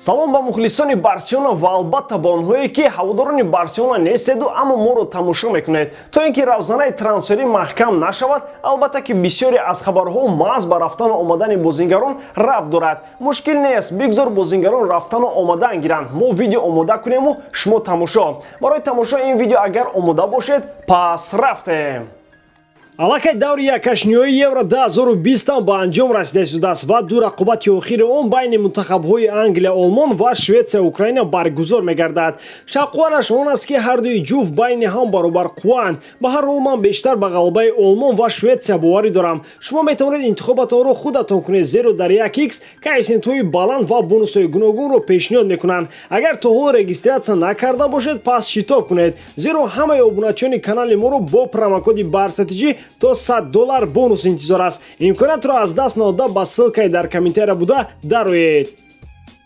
Салом ба мухлисони Барселона ва албатта ба онҳое, ки ҳаводорони Барселона нестеду, аммо моро тамошо мекунед. То ин ки равзанаи трансферӣ маҳкам нашавад, албатта ки бисёре аз хабарҳо маҳз ба рафтану омадани бозингарон рабт дорад. Мушкил нест, бигзор бозингарон рафтану омадан гиранд, мо видео омода кунему, шумо тамошо. Барои тамошои ин видео агар омода бошед, пас рафтем. Аллакай даври якашниҳои Евро 2020 ба анҷом расида шудааст ва ду рақобати охири он байни мунтахабҳои Англия, Олмон ва Шветсия, Украина баргузор мегардад. Шавқовараш он аст, ки ҳардуи ҷуфт байни ҳам баробарқувваанд. Ба ҳар ҳол, ман бештар ба ғалабаи Олмон ва Шветсия боварӣ дорам. Шумо метавонед интихобатонро худатон кунед, зеро дар 1x коэффисиентҳои баланд ва бонусҳои гуногунро пешниҳод мекунанд. Агар то ҳол регистрация накарда бошед, пас шитоб кунед, зеро ҳамаи обуначиёни канали моро бо промокоди БАРСАТИҷӣ то 100 доллар бонус интизор аст. Имкониятро аз даст надода, ба ссылкаи дар комментария буда дароед.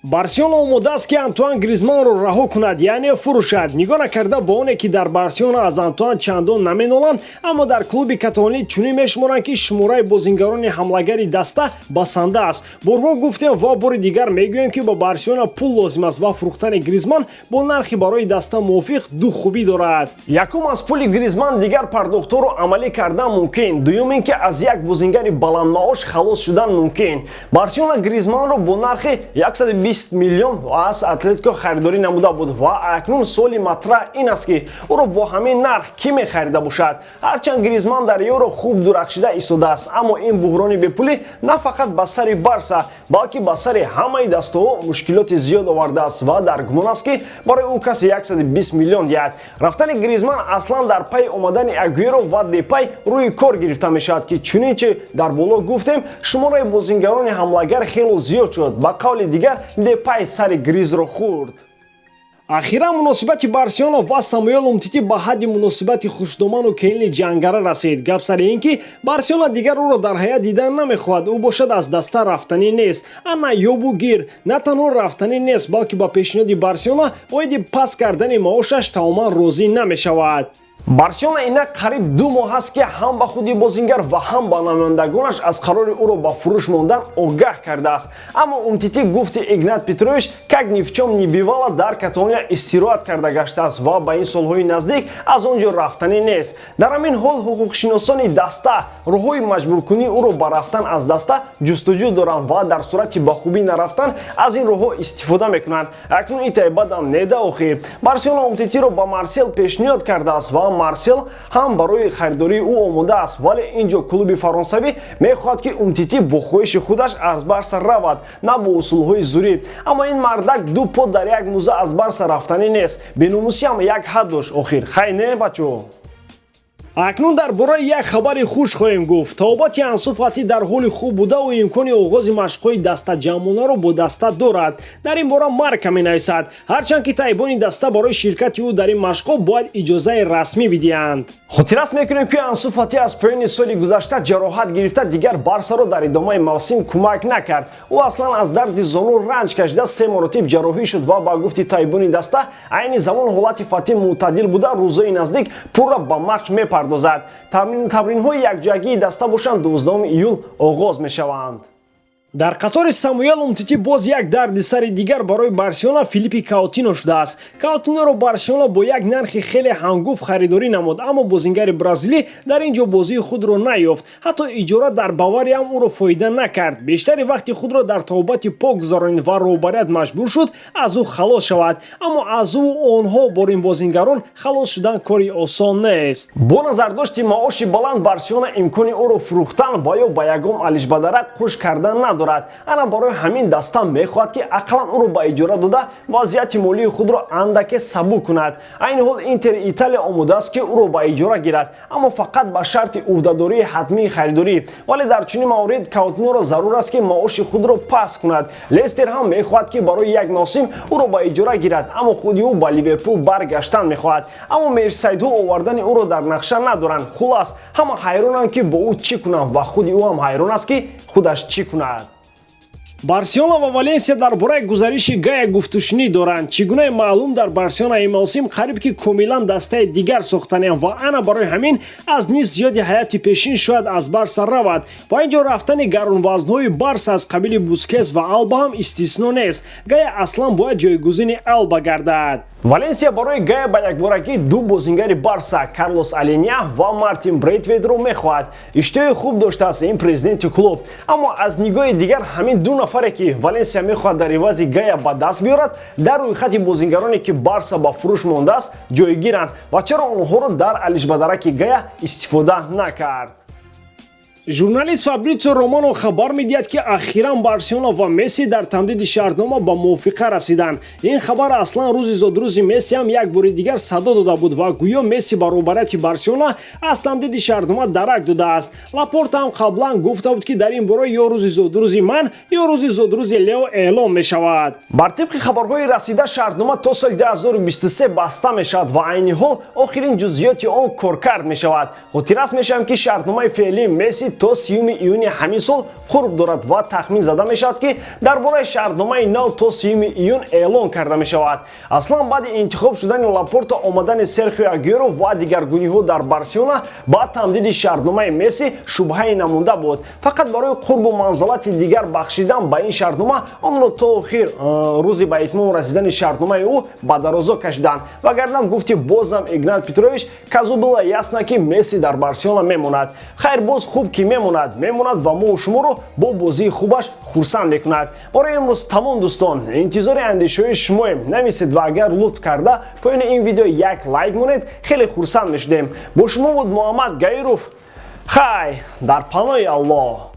Барселона омода аст, ки Антуан Гризманро раҳо кунад, яъне фурӯшад. Нигоҳ накарда ба оне, ки дар Барселона аз Антуан чандон наменоланд, аммо дар клуби каталонӣ чунин мешуморанд, ки шумораи бозингарони ҳамлагари даста басанда аст. Борҳо гуфтем ва бори дигар мегӯем, ки ба Барселона пул лозим аст ва фурӯхтани Гризман бо нархи барои даста мувофиқ ду хубӣ дорад. Якум, аз пули Гризман дигар пардохтҳоро амалӣ кардан мумкин. Дуюм, ин ки аз як бозингари баландмаош халос шудан мумкин. Барселона Гризманро бо нархи 120 миллион аз Атлетико харидорӣ намуда буд ва акнун суоли матраҳ ин аст, ки ӯро бо ҳамин нарх кӣ мехарида бошад. Ҳарчанд Гризман дар Евро хуб дурахшида истодааст, аммо ин буҳрони бепулӣ на фақат ба сари Барса, балки ба сари ҳамаи дастаҳо мушкилоти зиёд овардааст ва дар гумон аст, ки барои ӯ касе 120 миллион диҳад. Рафтани Гризман аслан дар пайи омадани Агуэро ва Депай рӯи кор гирифта мешавад, ки чунин чи дар боло гуфтем, шумораи бозингарони ҳамлагар хело зиёд шуд. Ба қавли дигар, Депай сари Гризро хӯрд. Ахиран муносибати Барселона ва Самуэл Умтити ба ҳадди муносибати хушдоману келини ҷангара расид. Гап сари ин ки Барселона дигар ӯро дар ҳайат дидан намехоҳад, ӯ бошад, аз даста рафтанӣ нест. Ана ёбу гир, на танҳо рафтанӣ нест, балки ба пешниҳоди Барселона оиди паст кардани маошаш тамоман розӣ намешавад. Барселона инак қариб 2 моҳ аст, ки ҳам ба худи бозингар ва ҳам ба намояндагонаш аз қарори ӯро ба фурӯш мондан огаҳ кардааст. Аммо Умтити, гуфти Игнат Петрович, как ни в чём не бывало дар Каталония истироҳат карда гаштааст ва ба ин солҳои наздик аз он ҷо рафтанӣ нест. Дар ҳамин ҳол ҳуқуқшиносони даста роҳҳои маҷбуркунии ӯро ба рафтан аз даста ҷустуҷӯ доранд ва дар сурати ба хубӣ нарафтан аз ин роҳҳо истифода мекунанд. Акнун итай бадам неда охир. Барселона Умтитиро ба Марсел пешниҳод кардааст ва Марсел ҳам барои харидории ӯ омода аст, вале ин ҷо клуби фаронсавӣ мехоҳад, ки Умтити бо хоҳиши худаш аз Барса равад, на бо усулҳои зурӣ. Аммо ин мардак ду по дар як муза аз Барса рафтанӣ нест. Беномусиам як ҳад дошт охир. Хай не, бачо. Акнун дар бораи як хабари хуш хоҳем гуфт. Табобати Ансу Фати дар ҳоли хуб буда, ӯ имкони оғози машқҳои дастаҷамъонаро бо даста дорад. Дар ин бора Марка менависад, ҳарчанд ки табибони даста барои ширкати ӯ дар ин машқҳо бояд иҷозаи расмӣ бидиҳанд. Хотиррас мекунем, ки Ансу Фати аз поёни соли гузашта ҷароҳат гирифта, дигар Барсаро дар идомаи мавсим кӯмак накард. Ӯ аслан аз дарди зону ранҷ кашида, се маротиб ҷарроҳӣ шуд ва ба гуфти табибони даста, айни замон ҳолати Фати мӯътадил буда, рӯзои наздик пурра ба машқ мепардозад. Тамринҳои якҷоягии даста бошанд, 12 июл оғоз мешаванд. Дар қатори Самуэл Умтити боз як дарди сари дигар барои Барселона Филиппи Каутино шудааст. Каутиноро Барселона бо як нархи хеле ҳангуфт харидорӣ намуд, аммо бозингари бразилӣ дар ин ҷо бозии худро наёфт. Ҳатто иҷора дар Бавариям ӯро фоида накард. Бештари вақти худро дар табобати по гузаронид ва роҳбарият маҷбур шуд аз ӯ халос шавад. Аммо аз ӯ онҳо бо ин бозингарон халос шудан кори осон нест. Бо назардошти маоши баланд, Барселона имкони ӯро фурӯхтан ва ё ба ягон алишбадарак қуш кардан надорад. Ана барои ҳамин даста мехоҳад, ки ақаллан ӯро ба иҷора дода, вазъияти молии худро андаке сабук кунад. Айни ҳол Интери Италия омода аст, ки ӯро ба иҷора гирад, аммо фақат ба шарти ӯҳдадории ҳатмии харидорӣ. Вале дар чунин маврид Каутиноро зарур аст, ки маоши худро паст кунад. Лестер ҳам мехоҳад, ки барои як мавсим ӯро ба иҷора гирад, аммо худи ӯ ба Ливерпул баргаштан мехоҳад. Аммо мерсисайдҳо овардани ӯро дар нақша надоранд. Хулас, ҳама ҳайронанд, ки бо ӯ чӣ кунанд, ва худи ӯ ҳам ҳайрон аст, ки худаш чӣ кунад. Барселона ва Валенсия дар бораи гузариши Гая гуфтушунид доранд. Чӣ гунаи маълум, дар Барселона ин мавсим қариб ки комилан дастаи дигар сохтанем ва ана барои ҳамин аз нисф зиёди ҳайати пешин шояд аз Барса равад ва ин ҷо рафтани гаронвазнҳои Барса аз қабили Бускес ва Алба ҳам истисно нест. Гая аслан бояд ҷойгузини Алба гардад. Валенсия барои Гая ба якборагӣ ду бозингари Барса, Карлос Аленя ва Мартин Брейтвейтро мехоҳад. Иштиҳои хуб доштааст ин президенти клуб, аммо аз нигоҳи дигар ҳамин ду нафаре, ки Валенсия мехоҳад дар ивази Гая ба даст биёрад, дар рӯйхати бозингароне, ки Барса ба фурӯш мондааст, ҷойгиранд ва чаро онҳоро дар алишбадараки Гая истифода накард? Журналист Фабритсио Романо хабар медиҳад, ки ахиран Барселона ва Месси дар тамдиди шартнома ба мувофиқа расиданд. Ин хабар аслан рӯзи зодрӯзи Месси ҳам як бори дигар садо дода буд ва гӯё Месси ба роҳбарияти Барселона аз тамдиди шартнома дарак додааст. Лапорта ҳам қаблан гуфта буд, ки дар ин бора ё рӯзи зодрӯзи ман, ё рӯзи зодрӯзи Лео эълон мешавад. Бар тибқи хабарҳои расида, шартнома то соли 2023 баста мешавад ва айни ҳол охирин ҷузъиёти он коркард мешавад. Хотиррас мешавем, ки шартномаи феълии Месси то 30 июни ҳамин сол қурб дорад ва тахмин зада мешавад, ки дар бораи шартномаи нав то 30 июн эълон карда мешавад. Аслан, баъди интихоб шудани Лапорта, омадани Серхио Агюэро ва дигаргуниҳо дар Барселона, ба тамдиди шартномаи Месси шубҳае намонда буд. Фақат барои қурбу манзалати дигар бахшидан ба ин шартнома онро то охир рӯзи ба итмом расидани шартномаи ӯ ба дарозо кашиданд, вагарна, гуфти бозам Игнат Петрович, козлу было ясно, ки Месси дар Барселона мемонад. Хайр, боз хуб ки мемонад, мемонад ва мо шуморо бо бозии хубаш хурсанд мекунад. Барои имрӯз тамом, дӯстон. Интизори андешаҳои шумоем, нависед ва агар лутф карда поёни ин видео як лайк монед, хеле хурсанд мешудем. Бо шумо буд Муҳаммад Гаиров. Хай, дар паноҳи Аллоҳ.